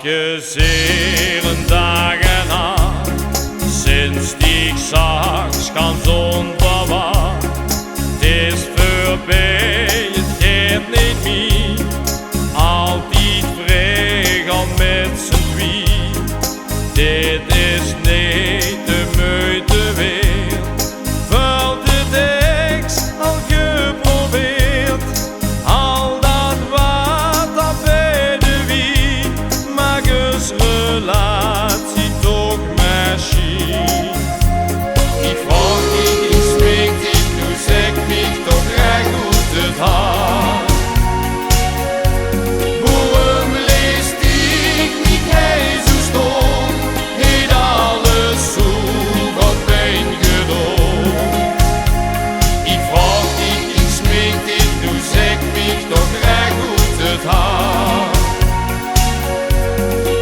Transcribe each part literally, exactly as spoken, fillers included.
Gezere daag en nacht, sinds dich zag, gans ónverwacht. 't Is veurbie, 't geit neet mie. Altied vreug al mit z'n twie. Dit is neet de meujte weerd. Väöl te dèks al geprobeerd. Al dat water bie de wien, maak eus relatie toch mer sjien. Ich vraog dich, ich smeek dich, noe zèk mich toch rech oet 't hart. Woeróm lees dich mich hei zoe stoon? Heet alles zoe veur pien gedoon? Ich vraog dich, ich smeek dich, noe zèk mich toch rech oet 't hart.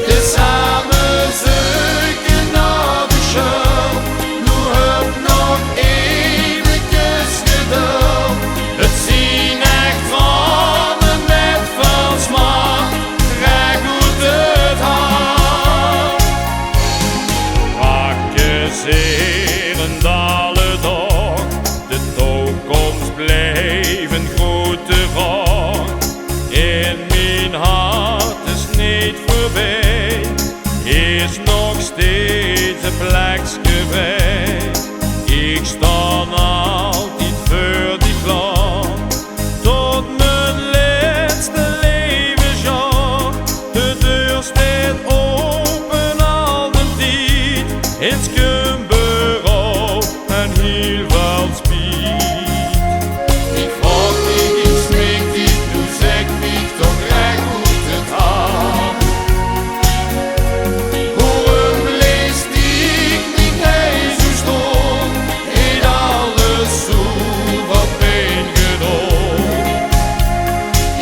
Tesame zeuke nao de sjöld, noe höb nog evekes geduld. 't Zien ech traone mit väöl smart, rech oet 't hart. Praktiseren dale toch, de toekóms blief 'n groete vraog. In mien hart is neet veurbie, is nog steeds e plekske vrie. Ich staon altied veur dich klaor, tot mien lètste levensjaor. De deur steit ope al d'n tied, in Skumber op en hiel väöl spiet. Ich vraog dich, ich smeek dich, noe zèk mich toch rech oet 't hart. Woeróm lees dich mich hei zoe stoon? Heet alles zoe veur pien gedoon?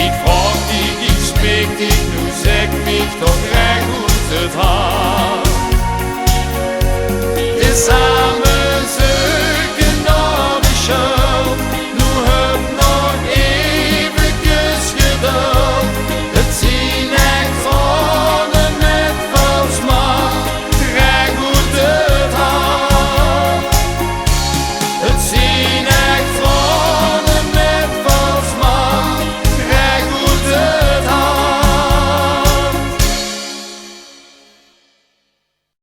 Ich vraog dich, ich smeek dich, noe zèk mich toch rech oet 't hart. Is